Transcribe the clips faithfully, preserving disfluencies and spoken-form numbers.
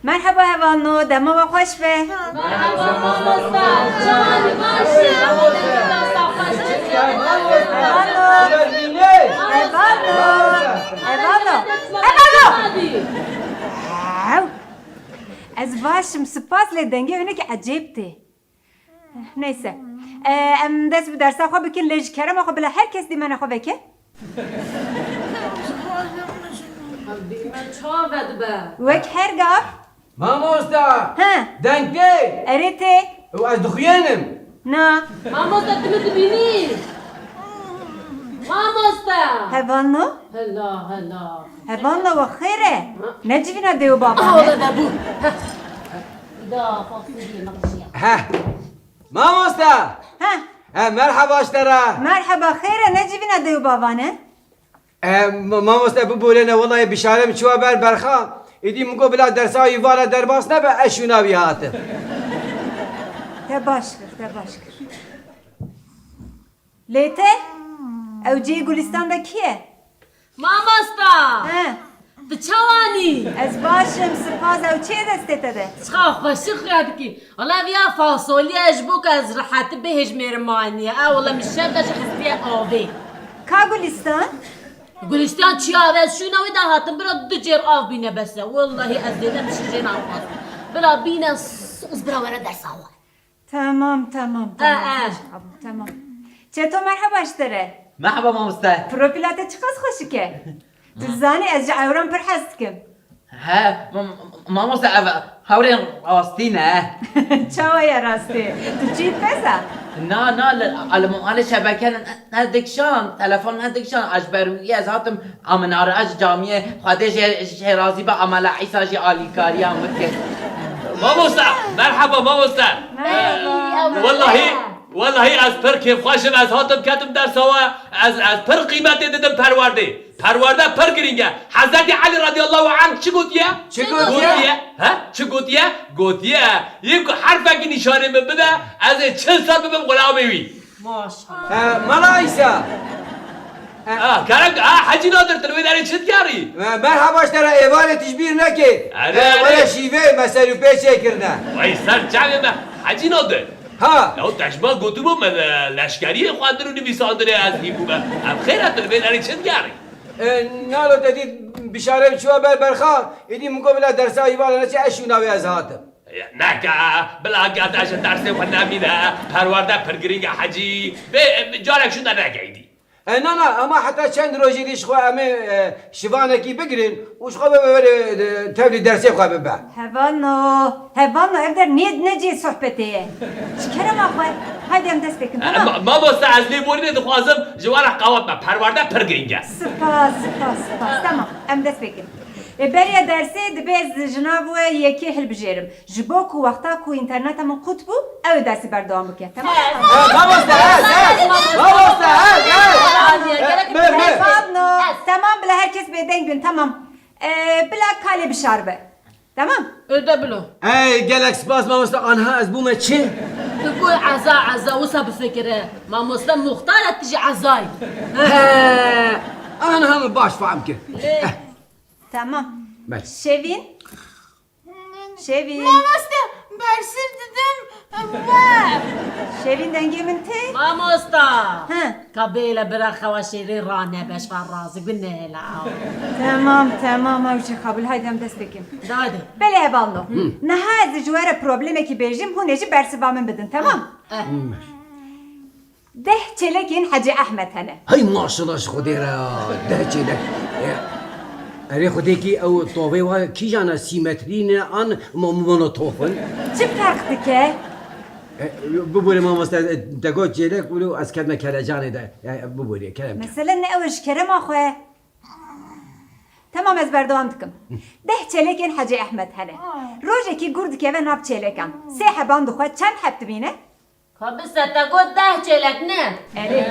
Merheba hevalno, dema we xweş be. Merheba mamoste, çawa baş e? Hevalno. Hevalno. Hevalno. Hevalno. Ew. Ez baş im, spas, lê dengê hinek ecêb tê. Neyse. Ee, em dest bi dersa xwe bikin, lê ji kerema xwe bila her kes dîmena xwe veke. Dîmen çawa vedibe? Wek her gav. Mamosta! He. Deng tê? Erê tê. Û ez dixuyenim. Na. Mamosta, tu min dibînî? Mamosta! Hevalno? Hela, hela. Hevalno, we xêr e? Ha? Ne civîna dê û bavan e? Ola de bû. Heh. Da, fasulye, naqşiya. Heh. Mamosta! Heh. He, merheba ji te re. Merheba, xêr e, ne civîna dê û bavan e? E, ma-, mamoste, biborêne, welayi bişarem çûya ber berxa. Êdî min got bila dersa wî vana derbas nebe, ez şûna wî hatim. Te baş kir, te baş kir. Lê te? Ew cihê Gulistan de kî ye? Mamosta! He. Tu çawanî? Ez baş im, spas. Ew çi ye destê te de? Çiqa xweşik xuya dikî. Wela viya fasolî ye, ji bo ku ez rehetî bihêjmêrim aniye. E, wela min şev de jî xistiye avê. Ka Gulistan? Gulistan çi ya, ez şûna wê de hatim, bira du cêr av bîne bes e. Wellahî ez zêde tişt jê naxwazim. Bila bîne soz, bira were dersa xwe. Tamam, tamam, tamam. E, e. Tamam. Çeto, merheba ji te re. Merheba mamoste. Profîla te çiqas xweşik e. Tu dizanî ez ji ewran pir hez dikim. He, ma-, ma-, mamoste, ev hewrên rastî ne. Çawa ye rastî? Tu çî pez a? Na, na, li, li malê şebeke ne, ne dikişan, telefon ne dikişan, ez ji ber wî ez hatim Aminare, ez ji camiyê Xwedê jê, jê razî be, Amela Îsa jî alîkariya min dike. Mamoste, merheba mamoste. Merheba. Wellahî, wellahî ez pir kêfxweş im, ez hatim ketim dersa we, ez, ez pir qîmetê didim perwerdê. Perwerde pir girîng e. Hezretî Elî radiyallahu anh çi gotiye? Çi gotiye? Gotiye. He? Çi gotiye? Gotiye, yê ku herfekî nîşanê min bide, ez ê çil sal bibim xulamê wî. Maşallah. E, Mala Îsa. E, Ah, kerem, ah, Hecî Nadir, tu li wê derê çi dikarî? E, merhaba ji te re, êvarê tu ji bîr nekê. Erê, E, erê. Were şîvê me ser û pê çêkirine. Vay ser çavê me, Hecî Nadir. Ha. Ya te ji me gotibû me, e, leşkeriyê xwendin û nivîsandinê ez hîn bûme. Ev xêr e, tu li vê derê çi dikarî? E, nalo te dît bişarem çûya ber berxa, êdî min got bila dersa hîvana neçe ez şûna wê ez hatim. E, neke, bila gede ji dersê xwe nemîne, perwerde pir girîng e Hecî. Bê, e, carek şûnde neke êdî. E, na, na, ema heta çend rojî dî ji xwe em ê, e, şivanekî bigirin û ji xwe bibe berê, e, tevlî dersê xwe bibe. Hevalno, hevalno, ev der nê, ne cihê sohbetê ye. Ji kerema xwe, haydi em dest pê kin, E, tamam? ma-, mamoste, ez lêborînê dixwazim, ji we re qewet me, perwerde pir girîng e. Spas, spas, spas. Tamam, em dest pê kin. Ê, beriya dersê dibe ez ji nav we yekê hilbijêrim. Ji bo ku wexta ku înterneta min qut bû, ew ê dersê berdewam bike. Temam? E, mamoste, ez, ez! Mamoste, ez, ez! Gerek Me, me. Hevalno. Temam, bila her kes bêdeng bin, temam. E, bila kalê bişar be. Temam? Öde bilo. Ey, gelek spas mamoste, anha ez bûme çi? Tu ku eza, eza, wisa bifikire. Mamoste Muxtar e, tu jî ezayî. He, anha min baş fehm kir. Lê. Eh. Tamam. Belê. Şevîn? Şevîn. Mamoste, bersiv didim we. Şevîn, dengê min tê? Mamosta. He. Ka bêle bira xewa şêrê rane beş van razı günela. Tamam, tamam, ew jî qebûl. Haydi em dest pê kin. Dade. Belê hevalno. Niha ez ji we re problemekî bêjim, hûn ê jî bersiva min bidin, tamam? Eh. Deh çêlekên Hecî Ehmed hene. Hey maşallah ji Xwedê re, deh çêlek. E, erê Xwedê kî ew tovê wa kîjan e, sîmetrî ne an mo-, monotof in? Çi ferq dike? E, biborê mamoste, e, te got çêlek, wilo ez ketime kerecanê de. E, biborê, kerem ke. Mesele ne ew e, ji kerema xwe. Temam, ez berdewam dikim. Deh çêlekên Hecî Ehmed hene. Rojekî gur dikeve nav çêlekan. Sê heban dixwe, çend heb dimîne? Ka bise te got deh çêlek ne? Erê.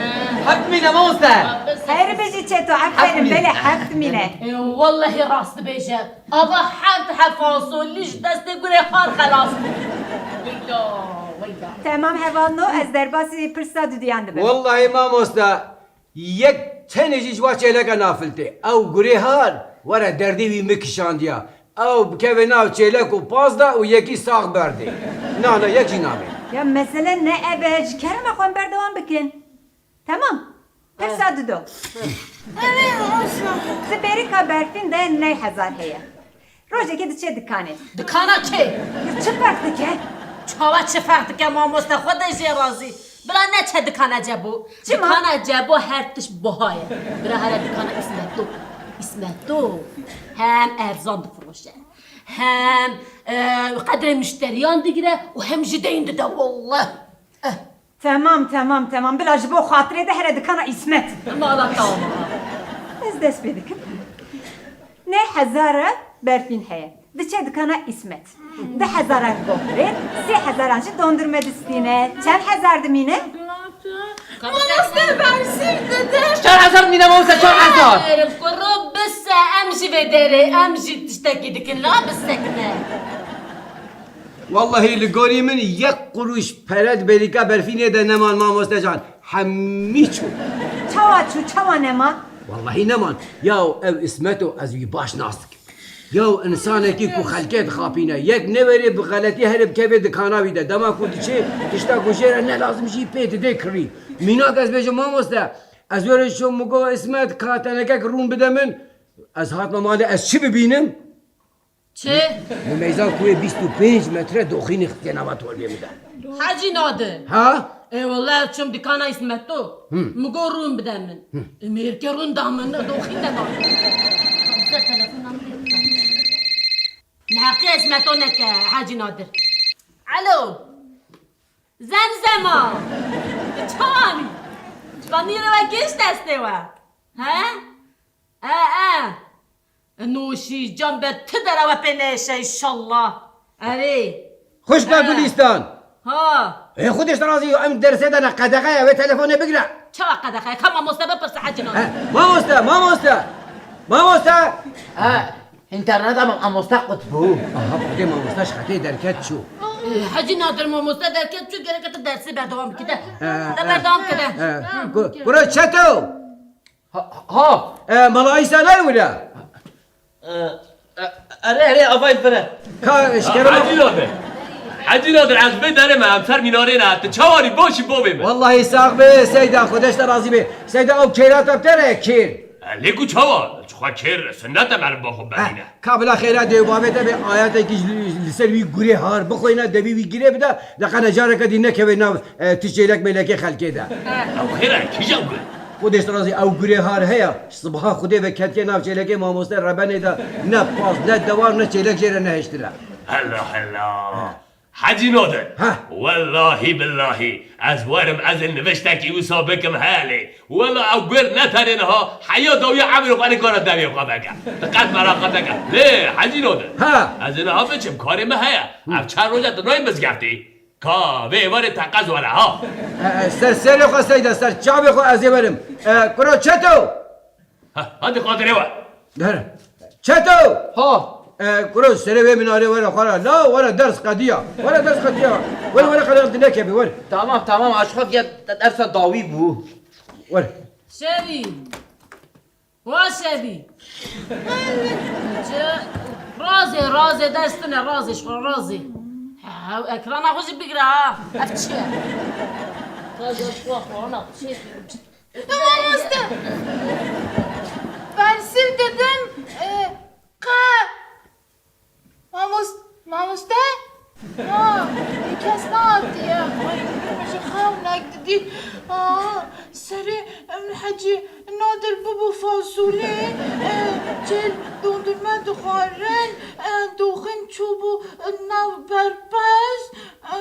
Heft mîne mamoste. Xeyr bijî Çeto, aferin, belê heft mîne. E, wellehî rast dibêje. Ava heft heb fasolî ji destê gurê xar xelas bû. Weyla, weyla. Temam hevalno, ez derbasî pirsa dudiyan dibim. Wellehî mamoste, yek tenê jî ji wa çêleka nafiltê. Ew gurê har, were derdê wî min kişandiya. Ew bikeve nav çêlek û paz de û yekî sax berdê. Na, na, yek jî namê. Ya mesele ne ev e, ji kerema xwe em berdewam bikin. Temam. Pirsa dido. Di bêrîka Berfîn de neh hezar heye. Rojekê diçe dikanê. Dikana kê? Ya çi ferq dike? Çawa çi ferq dike mamoste, xwe de jê razî. Bila neçe dikana Cebo. Çima? Dikana Cebo her tişt buha ye. Bira here dikana Îsmeto. Îsmeto hem erzan difiroşe. Hem, e, qedrê muşteriyan digire û hem jî deyn dide, wallah. Eh. Temam, temam, temam. Bila ji bo xatirê de here dikana Îsmet. Mala tamam. Ez dest pê dikim. Neh hezar e Berfîn heye. Diçe dikana Îsmet. Du hezaran goxirê, sê hezaran jî dondurme distîne. Çend hezar dimîne? Mamoste Berfîn dide. Çar hezar dimîne mamoste, çar hezar. Kuro bise, em jî vê derê, em jî tiştekî dikin, la bisekine. Wellahî li gorî min yek qurûş pere di bêrîka Berfînê de neman mamoste can. Hemî çû. Çawa çû, çawa nema? Wellahî neman. Yaw ev Îsmeto ez wî baş nas dikim. Yaw insanekî ku xelkê dixapîne. Yek newerê bi xeletî here bikeve dikana wî de. Dema ku diçê tişta ku jê re ne lazim jî pê didê kirî. Mînak ez bêjim mamoste. Ez were çûm min got Îsmet ka tenekek rûn bide min. Ez hatime malê ez çi bibînim? Çi? Min meyza ku yê bîst û pênc metre doxînî xistiye nava torbê min de. Hecî Nadir. Ha? Ê wele çûm dikana Îsmeto. Hı. Min got rûn bide min. Hı. Ê mêrke rûn da min, doxîn de da min. Bize telefona min lê bike. Neheqî Îsmeto neke, Hecî Nadir. Alo. Zemzema. Çawanî? Çivanî re we gêş destê we. He? E, e. Noşî, can ber ti dera we pê nêşe înşallah. Erê. Xwişka Gulîstan. Ha. Ê xwe dê ji te razî yo, em dersê de ne qedexe ye, wê telefonê bigire. Çawa qedexe ye? Ka mamoste bipirse Hecî Nadir. He, mamoste, mamoste. Mamoste. He, înterneta me mamoste qut bû. Aha, xwedê mamoste ji xetê derket çû. Ê, Hecî Nadir mamoste derket çû, gerek e tu dersê berdewam bikî de. He, De he. berdewam bike de. He, ku-, kuro çeto. Ha, ha. E, Mala Îsa nayê wira? E, e, erê, erê, avayî li vir e. Ka, ji kerema Hecî Nadir. Hecî Nadir, ez vê derê me, em ser mînarê ne. Tu çawanî, başî bavê me? Wellahî sax be, Seyda, Xwedê ji te razî be. Seyda, ew kêra te bi te re ye, kêr. E, lê ku çawa? Çi xwe kêr, sinnet e meriv ba xwe berîne. Ka bila xêra dê û bavê te bê, ayatekî ji li, li ser wî gurê har bixweyne, devî wî girê bide, de qene careke dî nekeve nav, e, tu çêlek mêlekê xelkê de. Ew xêr e, kîjan gur? Xwedê ji te razî, ew gurê har heye, ji sibaha Xwedê ve ketiye nav çêlekê mamoste Rebenê de, ne pas, ne dewar, ne çêlek jê re nehiştire. Hela, hela. Hecî Nadir. Heh. Wellahî billahî, ez werim, ez ê niviştekî wisa bikim helê. Wela ew gur ne tenê niha, heya dawiya emrê xwe nikare devê xwe veke. Tu qet meraqe neke. Lê, Hecî Nadir. Ha. Ez ê niha biçim, karê min heye. Hı. Ev çend roj e tu nayê mizgeftî. Ka, vê warê teqez were, ha. E, e, ser serê xwe Seyda, ser çavê xwe ez ê werim. E, kuro çeto. Ha, hadi xatirê we. Her. Çeto! Ha. E, kuro serê wê minarê were xwe re. La, were ders qediya. Were ders qediya. Were, were qediya dinekevî, were. Tamam, tamam, aşkım ya dersa dawî bû. Were. Şevî. Wa Şevî. Çi? Razê, razê, destine razê, şo razê. Ha, ekrana xwe jî bigire ha. Ev çi ye? Ka ji xwe xwe ana çi? Mamoste! Bersiv didim, e, qe. Mamos-, mamoste? Ha, kes nehatiye. Ay, min ji xew nek didît. Aa, serê, em, Hecî Nadir bibû fasulê, e, çêl dondurme dixwarin, e, doxin çûbû nav berpez, e,